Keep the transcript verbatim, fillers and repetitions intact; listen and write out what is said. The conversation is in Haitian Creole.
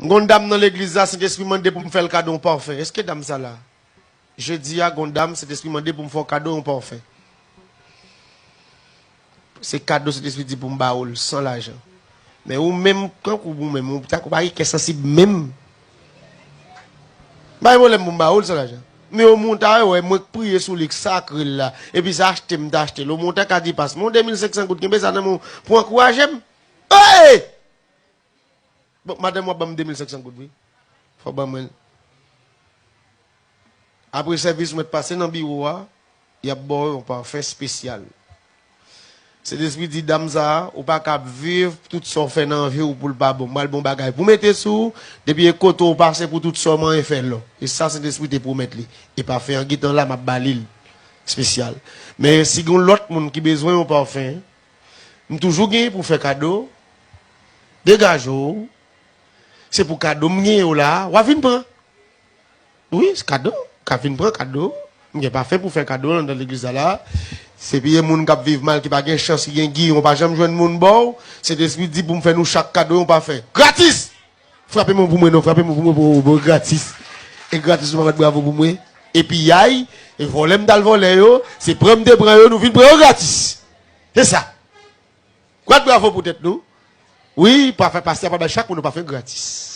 Gon dam nan legliz la, Sentespri mande pou m fè l kado yon pafen. Èske dam sa la? Jedi a, gon dam, Sentespri mande pou m fè w kado yon pafen. Se kado Sentespri di pou m ba ou l san lajan. Men ou menm, kankou ou menm, ou ta ou pa gen kè sansib menm. M pa gen pwoblèm pou m ba ou l san lajan. Men yon moun ta wè mwen k priye sou li, k sakre l la. Epi se achte m ta achte l. Yon moun ta ka di pas, men yon de mil senk san goud, kenbe sa nan men w pou ankouraje m. Hey! Bon, madanm w ap ban m de mil senk san goud, wi. Fò w ban mwen l. Apre sèvis, ou mèt pase nan biwo a, y ap ba w yon pafen espesyal. Sentespri di dam sa a, ou pa ka ap viv, tout sa w fè nan vi w pou l pa bon. M pral ba w bagay pou mete sou w, depi e kote w pase pou tout sa w manyen fè lò. E sa Sentespri te pwomèt li. E pafen an gentan la, m ap ba li l espesyal. Men si gen yon lòt moun ki bezwen yon pafen, m toujou gen pou fè kado. Degaje w. Se pou kado m genyen w la, w a vin pran. Wi, se kado. Ka vin pran kado. M gen pafen pou fè kado anndan legliz la la. Se pi e moun k ap viv mal, ki pa gen chans, ki gen giyon, pa janm jwenn moun ba w. Sentespri di pou m fè nou chak kado yon pafen. Gratis! Frape men w pou mwen non, frape men w pou mwen pou, pou gratis. E gratis nou pa bat bravo pou mwen. Epi yay, e vòlè m t al vòlè yo, se pran m te pran yo, nou vin pran yo gratis. Se sa. Bat bravo pou tèt nou. Wi, pa fè pastè pa bay chak moun yon pafen gratis.